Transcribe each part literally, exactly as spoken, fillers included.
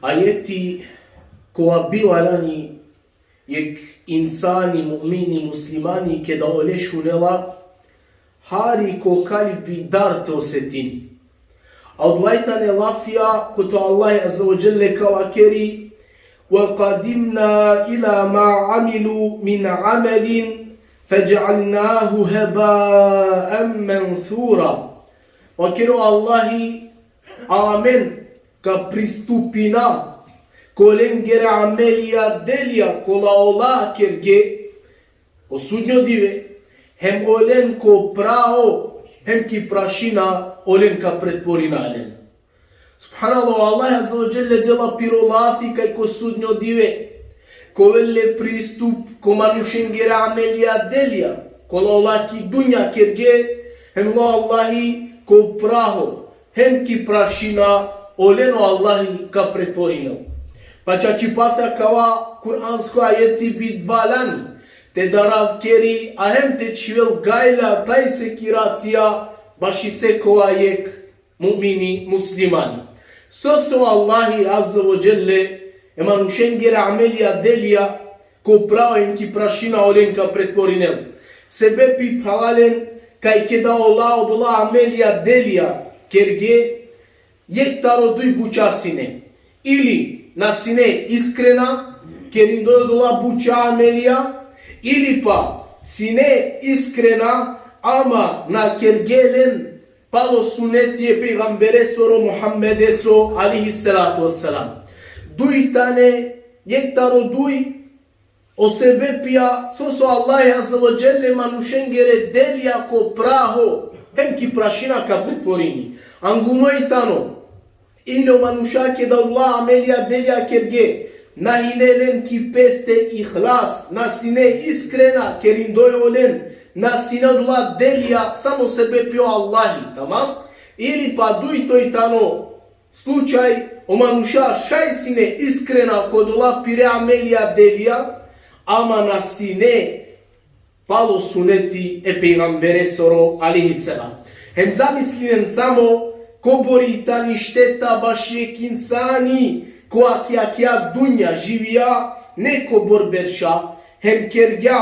Ajeti kova bi valjani jekh insani, mu'mini, muslimani, keda ole šunela, hari ko kalbi dar te osetini. A odova tane lafija kote o Allah azze ve dželle ka vakeri: وقدمنا إلى ما عملوا من عمل فجعلناه هباء منثورا. Vakeri o Allahi: Amen ka pristupina ko lengere amelija, delija, kola ola kerge ko sudnjo dive, hem olen ko praho, hem ki prašina olen ka pretvorina len. Subhanallah, o Allah azze ve dželle dela piro lafi kaj ko sudnjo dive ka ovel le pristup ko manušengere amelija, delija, kola ola ki dunja kerge, hem o Allahi ko praho, hem ki prašina olen o Allahi ka pretvorinel. Pa čačipasa kava kuransko ajeti bi valjani te daravkeri, a hem te čhivel gajla, taj sekiracija baši sekova jekh mu'mini, muslimani. Sose o Allahi azze ve dželle e manušengere amelija, delija, ko praho hem ki prašina olen ka pretvorinel? Sebepi, phralalen, kaj keda ola odola amelija, delija kerge, jekh taro duj buča sine. Ili na sine iskrena, kerindo odola buča amelija, ili pa sine iskrena, ama na kerge len palo suneti e pejgamberesoro Muhammedeso, alejhi salatu vesselam. Duj tane, jekh taro duj o sebepija sose o Allah azze ve dželle manušengere delija ko praho hem ki prašina ka pretvorini. Anguno i tano, ili o manuša keda odola amelija, delija kerge, na hine len ki peste ihlas, na sine iskrena, kerindoj olen, na sine odola delija samo sebepi o Allahi, tamam? Ili pa dujto i tano slučaj, o manuša šaj sine iskrena ko odola pire amelija, delija, ama na sine palo suneti e pejgamberesoro, alejhi selam. Hem zamislinen samo kobori tani šteta baši jekh insani, kova ki akaja dunja živija nekobor berša, hem kergja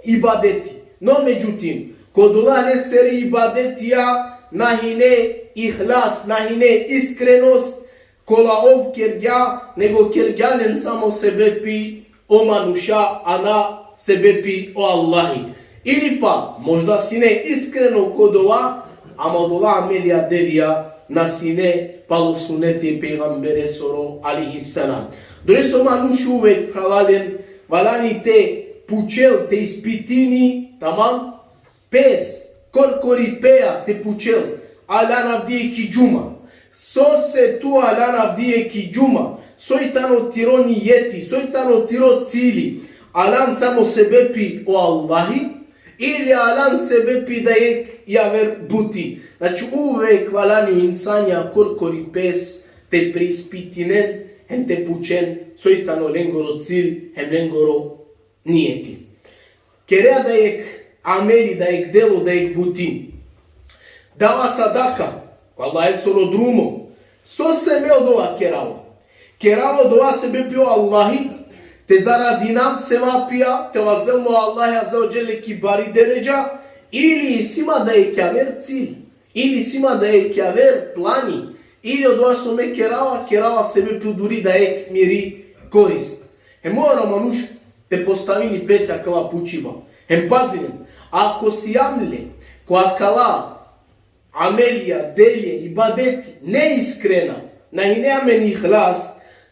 ibadeti. No, međutim, ko odola lesere ibadetija na hine ihlas, na hine iskrenost, kola ov kergja, nego kergja len samo sebepi o manuša, a na sebepi o Allahi. Ili pa, možda sine iskreno ko odova, ama odola amelija, delija na sine palo suneti e pejgamberesoro, alejhi selam. Dolese o manuš uvek, phralalen, valjani te pučel, te ispitini, tamam? Pes, korkori pea te pučel: Aljan avdive ki džuma? Sose tu aljan avdive ki džuma? Soj tano tiro nijeti, soj tano tiro cili? Aljan samo sebepi o Allahi, ili aljan sebepi da jekh javer buti? Znači, uvek valjani insanja korkori pes te preispitinen, hem te pučen soj tano lengoro cil, hem lengoro nijeti. Kerea da jekh ameli, da jekh delo, da jekh buti. Dava sadaka ko Allahesoro drumo. Sose me odova kerava? Kerava odova sebepi o Allahi, te zaradinav sevapija, te vazdel me o Allahi azze ve dželle ki bari deredža, ili isi ma da jekh javer cil, ili isi ma da jekh javer plani, ili odova so me kerava, kerava sebepi uduri da jekh miri korist. Hem mora o manuš te postavini pese akala pučiba. Hem pazinen, ako sijam le ko akala amelija, delija, ibadeti neiskrena, na hine amen ihlas,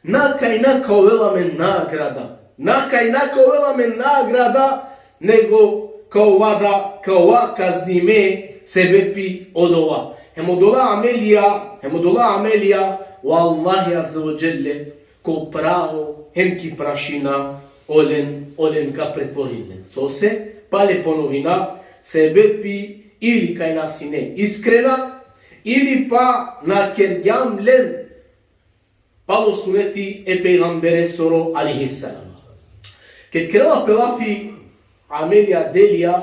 na kaj na ka ovel amen nagrada. Na kaj na ka ovel amen nagrada, nego ka ova da, ka ova kaznime sebepi odova. Hem odola amelija, hem odola amelija, o Allahi azze ve dželle ko pravo hem ki prašina olen, olen ka pretvorini len. Sose, pale ponovina, sebepi ili kaj na sine iskrena, ili pa na kergjam len palo suneti e pejgamberesoro alejhi selam. Ked kerela pe lafi amelija, delija,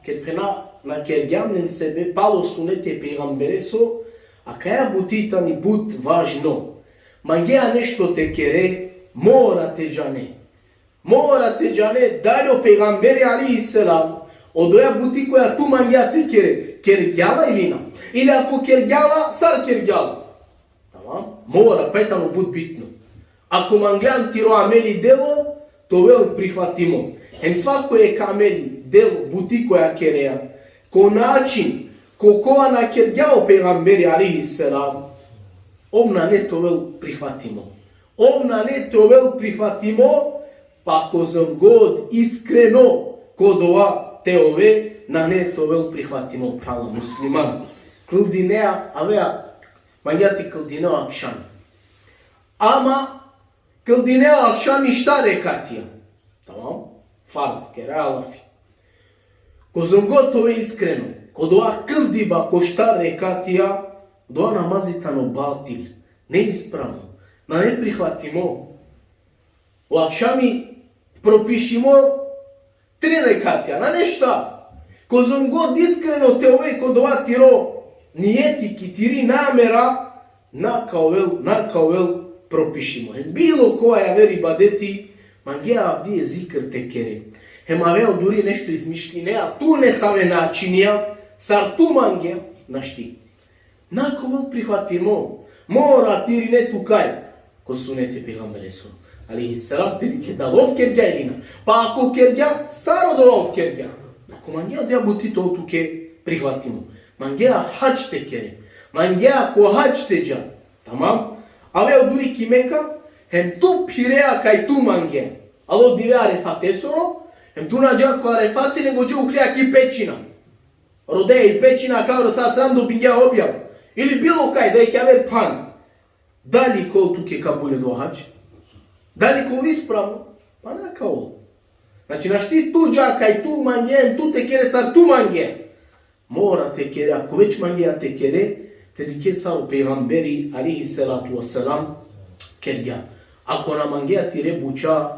ked phena na kergjam len sebe palo suneti e pejgambereso, akaja buti tani but važno. Mangea nešto te kere, mora te džane. Mora te džane dali o pejgamberi alejhi selam, odoja buti koja tu mangea te kere, kergja la ili na. Ili ako kergja la, sar kergja la. Tamam? Mora, pa i tano but bitno. Ako manglean tiro ameli delo, te ovel prihvatimo. Hem svako jekh ameli delo, buti koja kerea, ko način, ko kova na kergja o pejgamberi alejhi selam, ov nane te ovel prihvatimo. Ov nane te ovel prihvatimo, pa kozom god iskreno ko dova te ove, nane te ovel prihvatimo, phrala musliman. Kldinea, avea, mangea te kldinea o akšam. Ama kldinea o akšami štar rekatija. Tamam? Farz, kera lafi. Kozom god te ove iskreno, ko dova kldiba ko štar rekatija, dova namazi tano batil, neispravno, nane prihvatimo. O akšami propišimo tri rekatija, nane štar. Kozom god iskreno te ove ko dova tiro nijeti, ki tiri namera, na ka ovel, na ka ovel propišimo. Hem bilo kova javer ibadeti, mangea avdive zikr te kere. Hem avea oduri nešto izmišlinea, tu nesave načinija, sar tu mangea, našti. Na ka ovel prihvatimo. Mora te irine tu kaj? Ko suneti e pejgamberesoro alejhi selam, te dikhe dal ov kergja ili na. Pa ako kergja, sar odova ov kergja. Ako mangea odoja buti te ol tuke prihvatimo. Mangea hadž te kere. Mangea ko hadž te dža. Tamam? Avea oduri ki Meka, hem tu phirea kaj tu mangea. Alo dive Arefatesoro, hem tu na dža ko Arefati, nego dža ukhlja ki pećina. Rodea i pećina, kaj o Resul sallallahu alejhi ve sellem dobingja objava. Ili bilo kaj, da i ka aver than. Dali ka ol tuke kabul odova hadž? Dali ka ol ispravno? Pa na ka ol. Znači, našti tu dža kaj tu mangea, tu te kere sar tu mangea. Mora te kere, ako već mangea te kere, te dikhe sar o pejgamberi alejhi salatu ve selam kergja. Ako na mangea te ire buća,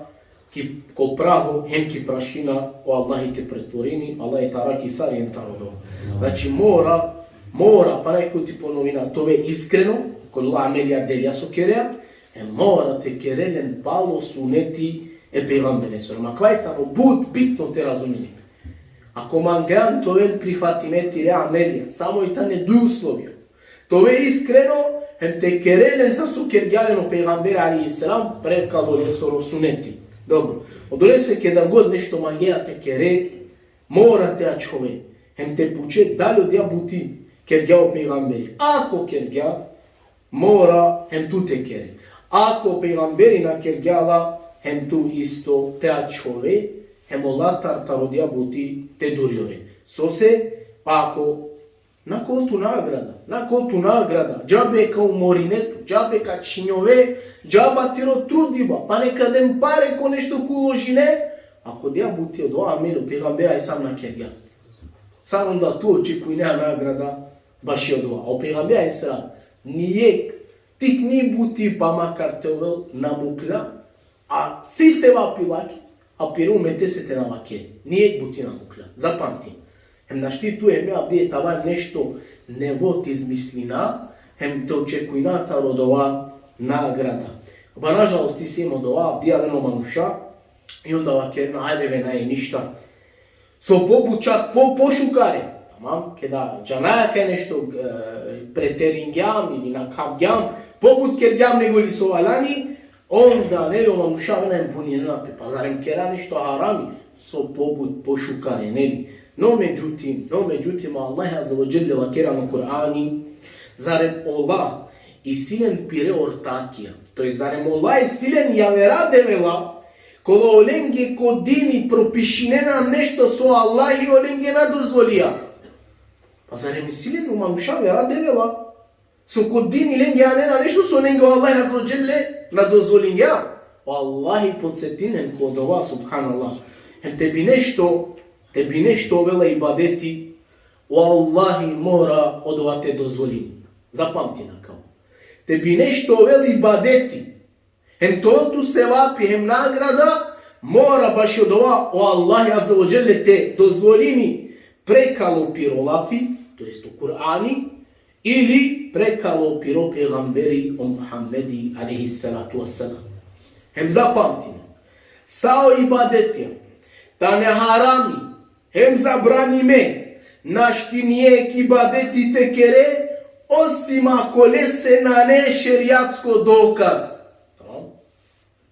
ki, ko praho, hem ki prašina, o Allahi te pretvorini, Allahi te arakhi sar len taro odova. Znači, mora, mora, pana jekh puti ponovina, te ove iskreno ko ola amelija, delija so kerea, hem mora te kere len palo suneti e pejgamberesoro. Akava i tano but bitno te razumine. Ako mangean te oven prihvatime tire amelija, samo i tane duj uslovija. Te ove iskreno, hem te kere len sar so kergja len o pejgamberi alejhi selam, prekalo lesoro suneti. Dobro. Odolese keda god nešto mangea te kere, mora te ačhove, hem te puče dali odoja buti kergja o pejgamberi. Ako kergja, mora hem tu te kere. Ako o pejgamberi na kergja la, hem tu isto te ačhove, hem olatar taro odoja buti te duriore. Sose, pa ako na ka ol tu nagrada, na ka ol tu nagrada, džabe ka umorine tu, džabe ka čhinjove, džaba tiro trudiba, pa neka den pare ko nešto ka uložine, ako odoja buti, odoja ameli o pejgamberi alejhi selam na kergja. Sar onda tu očekujnea nagrada baši odova? O pejgamberi alejhi selam nijekh tikni buti pa makar te ovel na mukhlja, a si sevapi lake, a pire umetese te na vakeri. Nijekh buti na mukhlja. Zapamtin. Hem našti tu hem me avdive te ava nešto nevo te izmislina, hem te očekujna taro odova nagrada. Pa nažalost isi hem odova, avdive avena o manuša, i onda vakerena, ajde be, nane ništa. So pobut čak po, pošukare. Tamam, keda džanaja kaj nešto, e, preteringjam ili nakhavgjam, pobut kergjam nego li so valjani, onda, neli, o manuša avena hem buninena pe, pa zarem kera nešto harami, so pobut pošukare, neli. No međutim, no međutim, Allah azze ve dželle vakeri ano Kur'ani, zarem ola isi len pire ortakija, to jest zarem ola isi len javera devela, kola olenge ko dini propišinena nešto so Allahi olenge na dozvolija. Pa zarem isi len o manuša javera devela, so ko dini lenge anena nešto so lenge o Allah azze ve dželle na dozvolingja? O Allahi podsetinen ko dova, subhanallah. Hem te bi nešto, te bi nešto ovela ibadeti, o Allahi mora odova te dozvolini. Zapamtin akava. Te bi nešto ovela ibadeti, hem te ol tu sevapi, hem nagrada, mora baši odova o Allahi azze ve dželle te dozvolini prekalo piro lafi, to jest o Kur'ani, Ili prekalo piro pejgamberi o Muhammedi alejhi salatu vesselam. Hem zapamtinen, sa o ibadetija tane harami, hem zabranime, našti nijek ibadeti te kere, osim ako lese nane šerijatsko dokaz. Tamam?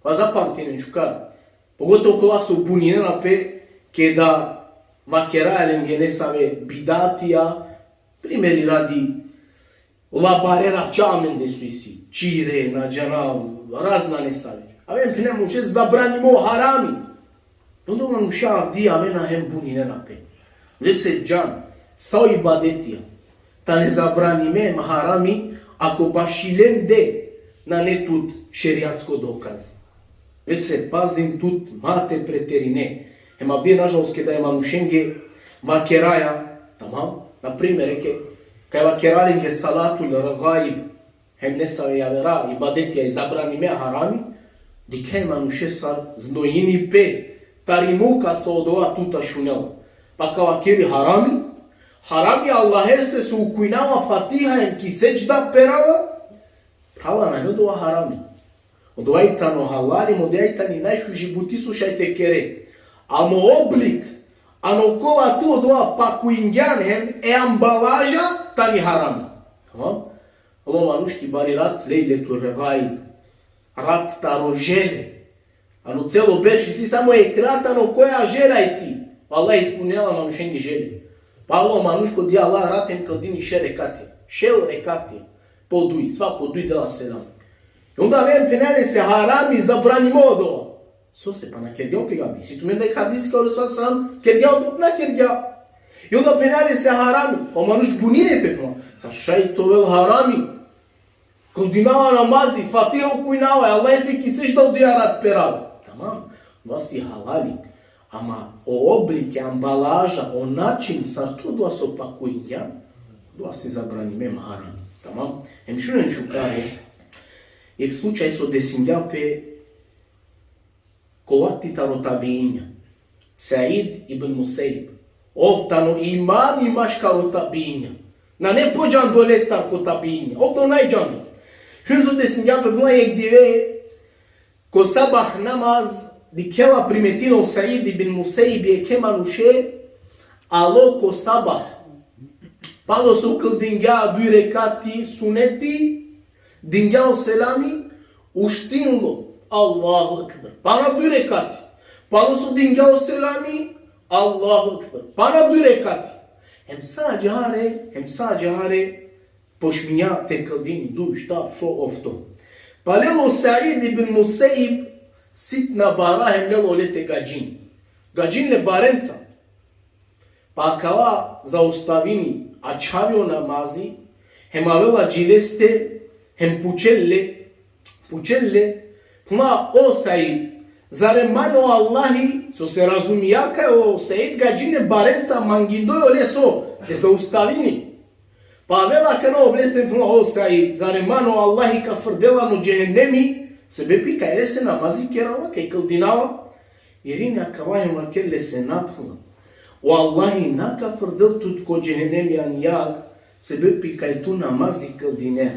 Pa zapamtinen šukar. Pogotovo kola so buninena pe keda vakeraja lenge nesave bidatija, primeri radi, ola bare rača amende so isi, čire, na džanav, razna nesave. Aven phene manuše zabranimo, harami. Onda manuša avdi avena hem buninena pe. Lese džan, sa o ibadetija tane zabranime, ma harami, ako baši lende nane tut šerijatsko dokaz. Lese pazin tut ma te preterine. Hem avdi, nažalost, keda e manušenge vakeraja, tamam, na primer, eke, kaj vakera lenge salatul regaib, hem nesave javera ibadetija i zabranime, harami, dikhe manuše sar znojini pe, tari muka so odova tuta šunela. Pa ka vakeri harami, harami Allahese so ukujnava Fatiha hem ki sedžda perava, phrala, nane odova harami. Odova i tano halali, odova i tani najšuži buti so šaj te kere. Amo oblik ano kova tu odova pakuingjan hem e ambalaža tani harami. Tamam? Alo manuš ki bari rat, lejletul regaib, rat taro želje. Ano celo berš isi samo jekh rat ano koja želja isi. Allah ispunela manušenge želje. Pa alo manuš ko dija Allah rat hem kldini šel rekati. Šel rekati. Po duj, svako duj dela selam. I onda aven phenena lese harami, zabranimo odova. Sose? Pa na kergja o pejgamberi. Isi tumende jekh hadisi kaj o Resul sallallahu alejhi ve sellem kergja odova? Na kergja. I onda phenena lese harami. Pa manuš bunini pe, pa sar šaj te ovel harami? Kldinava namazi, Fatiha ukujnava, Allahese ki sedžda o duj rat perava. Tamam, odova si halali. Ama o oblik, ambalaža, o način sar tu odova so pakuingjan, odova si zabranime, ma harami. Tamam? Hem šunen šukar, jekh slučaj so desingja pe ko vakti taro tabiinja. Said ibn Museib. Ov tano imami maškaro tabiinja. Nane podžando lestar ko tabiinja. Ov tano najdžando. Šun so desingja pe, phenela, jekh dive ko sabah namaz dikhela, primetini o Said ibn Museib jekhe manuše alo ko sabah. Palo so kldingja duj rekati suneti, dingja o selami, uštinlo, Allahu ekber. Pana duj rekati. Palo so dingja o selami, Allahu ekber. Pana duj rekati. Hem sa ađahar, hem sa ađahar pošmingja te kldini, duj, štar, šov, ofto. Pa lel o Said ibn Museib sitna bara hem lel ole te gadžin. Gadžin le barenca. Pa akava zaustavini, ačhavi o namazi, hem avela dži leste, hem pučel le, pučel le, phenela: O Said, zar e man o Allahi? Sose razumingja kaj o Said gadžin le barenca, mangindoj ole so te zaustavini. Pa avela akana ov leste, phenela: O Said, zar e man o Allahi ka frdel ano džehenemi, sebepi kaj lese namazi kerava, kaj kldinava? Irini akava hem vakerel lese: Na, phenela. O Allahi na ka frdel tut ko džehenemi ani jag, sebepi kaj tu namazi kldinea.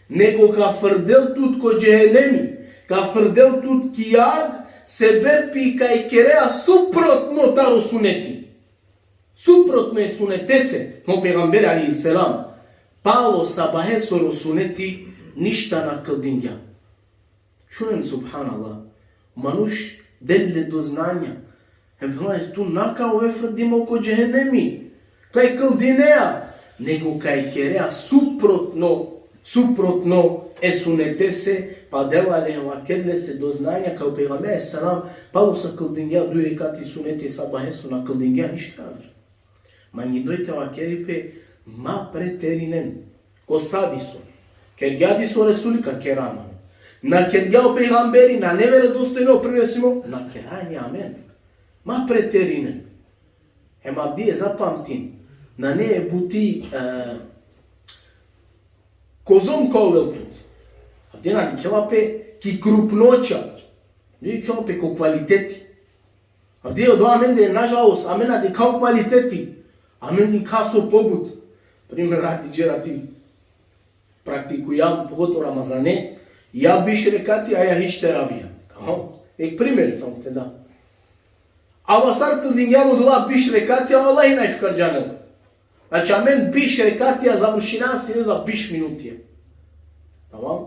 Nego ka frdel tut ko džehenemi, ka frdel tut ki jag, sebepi kaj kerea suprotno taro suneti. Suprotno e sunetese, o pejgamberi alejhi selam, palo sabahesoro suneti ništa na kldingja. Šunen, subhanallah. Manuš del le doznanja. Hem phenela: Tu na ka ove frdimo ko džehenemi kaj kldinea, nego kaj kerea suprotno, suprotno e sunetese, pa dela le, vakerel lese doznanja kaj o pejgamberi alejhi selam, palo so kldingja duj rekati suneti sabaheso, na kldingja ništa. Mangindoj te vakeri pe: Ma preterinen. Ko sa diso? Kergja diso Resuli, ka kera amen. Na kergja o pejgamberi, nane verodostojno prenosimo, na kera ni amen. Ma preterinen. Hem avdive zapamtin, nane e buti, e, kozom ka ovel tut. Avdive na dikhela pe ki krupnoća. Dikhela pe ko kvaliteti. Avdive odova amende, nažalost, amen na dikha o kvaliteti. Amen dikha so pobut. Primer, radi džerati. praktikujam, pogotovo Ramazane, ja biš rekatija, a ja hič teravija. Tamam? Ek primer samo te da. Ama sar kldingjam odola biš rekatija, Allah najšukar džanela. Znači, amen biš rekatija završina sine za biš minutija. Tamam?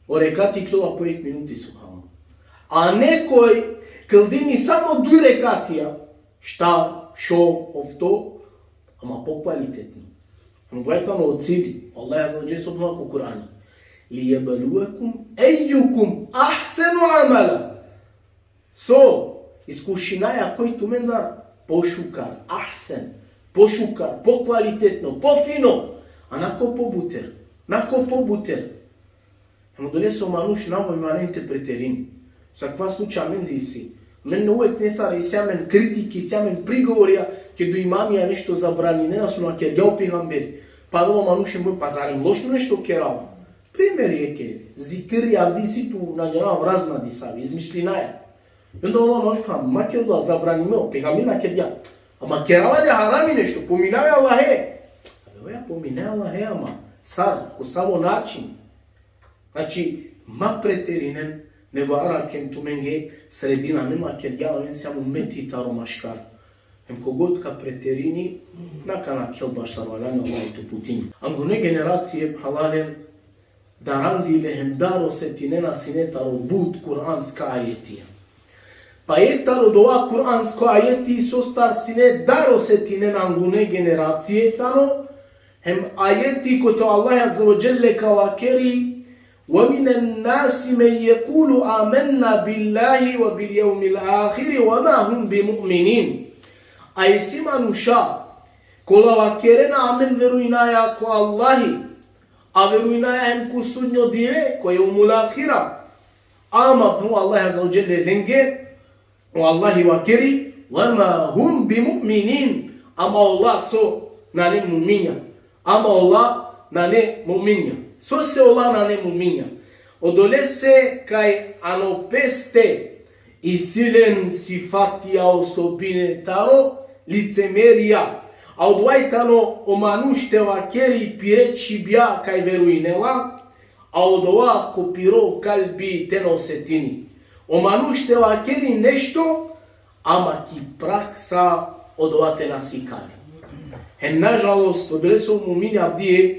O rekati ikljola po ek minuti, subhanallah. A nekoj kldini samo duj rekatija, štar, šo, ofto, ama pokvalitetno. Odova tano o cilj. Allah azze ve dželle so phenela ko Kur'ani: "Li jebluvekum ejjukum ahsenu amela." So, iskušinaja koj tumendar pošukar, ahsen, pošukar, pokvalitetno, pofino, a na ko pobuter, na ko pobuter. Hem odolese o manuš na valjani te preterini. Sa kava slučaj amen isi. Amen uvek nesar isi amen kritike, isi amen prigovorija, keda o imamija nešto zabraninena so na kergja o pejgamberi. Pa o manuš hem, pa zar hem lošno nešto kerava? Primer jekh, zikri avdi isi tu, na džanav, razna disavi, izmislinaja. I onda o manuš pa, ma kerela, zabranime, o pejgamberi na kergja. Ama kerava li harami nešto, pominav e Allahe. Alo, ja, pominav e Allahe, ama sar, ko savo način. Znači, ma preterinen, nego araken tumenge sredina, amen vakergjam, amen sijam umeti taro maškar. Hem kogod ka preterini, na ka nakhel baš sar valjani, Allah te uputini. Angune generacije, phralalen, darandile hem dar osetinena sine taro but kuranska ajetija. Pa jekh taro dova kuransko ajeti sostar sine dar osetinena angune generacije tano, hem ajeti kote o Allah azze ve dželle ka vakeri: "Ve minen nasi men jekulu amenna billahi ve bil jevmil ahiri ve ma hum bi mu'minin." A isi manuša kola vakerena: "Amen verujnaja ko Allahi, a verujnaja hem ko sudnjo dive, ko jevmul ahira." Ama phenela o Allah azze ve dželle lenge, o Allahi vakeri: "Ve ma hum bi mu'minin." Ama ola so nane mu'minja. Ama ola nane mu'minja. Sose ola nane mu'minja? Odolese kaj ano peste isi len sifatija, osobine taro licemerija. A odova tano o manuš te vakeri pire čhibja kaj verujnela, a odova ko piro kalbi te na osetini. O manuš te vakeri nešto, ama ki praksa odova te na sikali. Hem nažalost, odolese o mu'mini avdive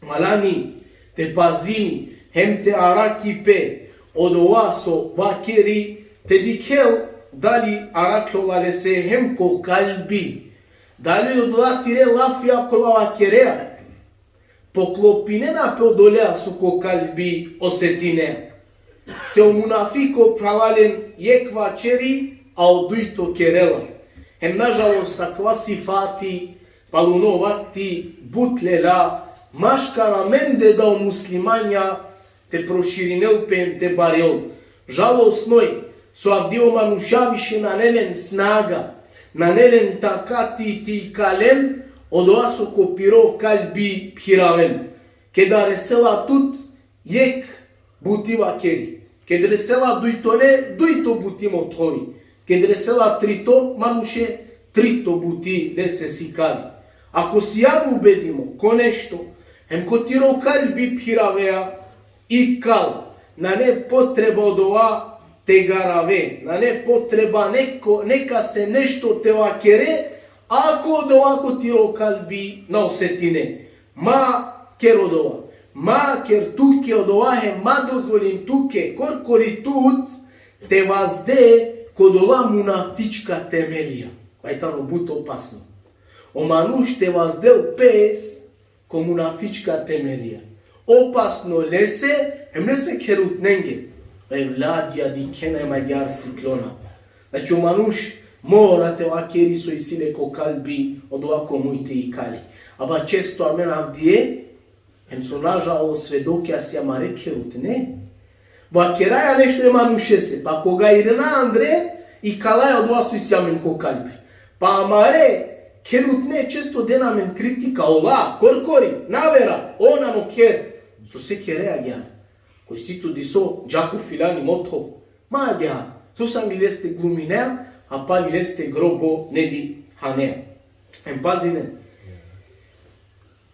valjani te pazini, hem te arakhi pe odova so vakeri, te dikhel dali arakhlola lese hem ko kalbi. Dali odola tire lafija kola vakerea poklopinena pe odolea so ko kalbi osetine. Se o munafiko, phralalen, jekh vaćeri, a o dujto kerela. Hem nažalost, akava sifati paluno vakti but lela maškar amende da o muslimanja te proširinel pe, te barjol. Žalostno i so avdive o manuša više nane len snaga, nane len takati te ikalen odova so ko piro kalbi phiraven. Keda resela tut, jekh buti vakeri. Keda resela dujtone, dujto buti mothovi. Keda resela trito manuše, trito buti lese sikali. Ako sijan ubedimo ko nešto, hem ko tiro kalbi phiravea, ikal, nane potreba odova te garave, nane potreba neko, nekase nešto te vakere, ako odova ko tiro kalbi na osetine. Ma ker odova. Ma ker tuke odova, hem ma dozvolin tuke, korkori tut, te vazde ko odola munafička temelija. Kaj tano but opasno. O manuš te vazdel pes ko munafička temelija. Opasno lese, hem lese kherutnenge. Evladija dikhena hem agjaar siklona. Znači, o manuš mora te vakeri so isi le ko kalbi, odova ko muj te ikali. Aba često amen avdive, hem so nažalost svedokija sijam, amare kherutne vakeraja nešto e manušese, pa koga irina andre, ikalaja odova so isi amen ko kalbi. Pa amare kherutne često dena amen kritika, ola, korkori, na vera, on ano kher. Sose kere agjaar? Ko isi tu diso, dža ko filani mothov. Ma agjaar. Sose angli leste gluminea, a pali leste grobo, neli, hanea. Hem pazinen.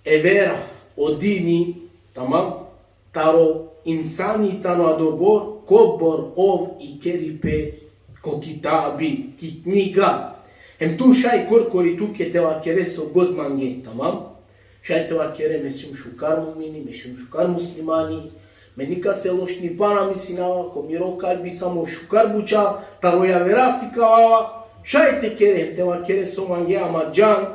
E vera, O dini, tamam, taro insani tano adobor, kobor ov ikeri pe ko kitabi, ki knjiga. Hem tu šaj korkori tuke te vakere so god mange, tamam? Šaj te vakere me sijum šukar mumini, me sijum šukar muslimani, me nikase lošnipa na misinava, ko miro kalbi samo šukar buča, taro javera sikavava, šaj te kere, te vakere so mange, ama džan,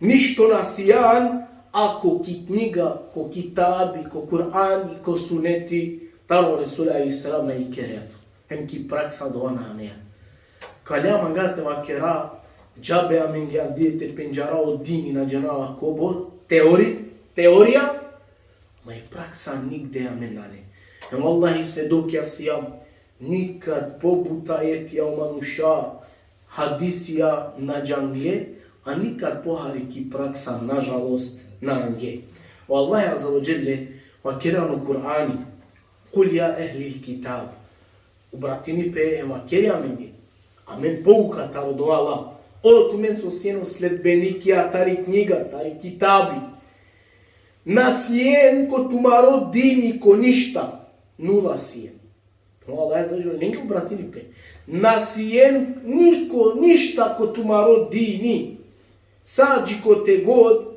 ništo na sijan, ako ki knjiga, ko kitabi, ko Kur'ani, ko suneti, taro Resul alejhi selam na ikere tu. Hem ki praksa dova nane. Kale manga te vakera, džabe amenge avdive te pendžara o dini na džanava kobor, teori, teorija, ma i praksa nigde amen nane. Hem vallahi svedokija sijam, nikad po but ajetija o manuša, hadisija na džangle, a nikad po hari ki praksa, nažalost, na ange. O Allah azze ve dželle vakeri ano Kur'ani: Kul ja ehlil kitab. Obratini pe hem vakeri amenge. Amen pouka taro dova la. O tumen so sien o sledbenikija tari knjiga, tari kitabi. Na sien ko tumaro dini ko ništa. Nula sien. O Allah azze ve dželle lenge obratini pe. Na sien niko ništa ko tumaro dini. Sa dži kote god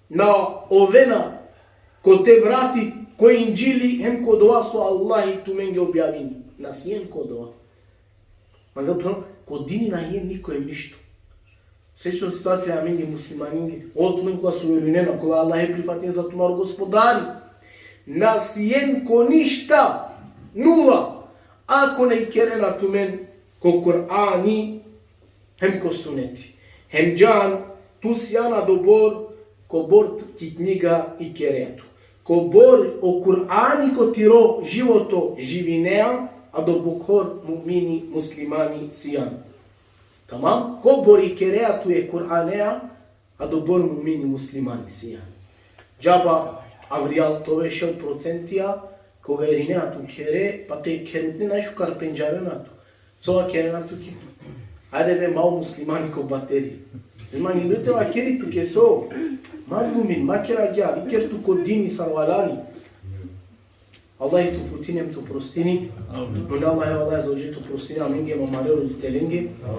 na ovena ko Tevrati, ko Indžili, hem ko dova so Allahi tumenge objavini. Na sien ko dova. Manga pral, ko dini na hien niko hem ništo. Slično situacija amenge muslimaninge. O tumen kola so verujnena, kola Allahe prifatinen za tumaro Gospodari. Na sien ko ništa, nula. Ako na ikerena tumen ko Kur'ani, hem ko suneti. Hem džan, tu sijan adobor, kobor ki knjiga ikerea tu. Kobor o Kur'ani ko tiro životo živinea, adobor mumini muslimani sijan. Tamam? Kobor ikerea tu e Kur'anea, adobor mumini muslimani sijan. Džaba avrijal te ove šel procentija, koga irinea tu khere, pa te kherutne najšukar pendžarena tu. So vakerena tuke? Ajde be, ma o muslimani ko bateri. Muslimani, ne te vakeri tuke so. Ma mumin, ma ker agjaar, iker tu ko dini sar valjani. Allah te uputini hem te prostini. Amin. Mole Allah, Allah azze ve dželle te prostini amenge hem amare roditelenge.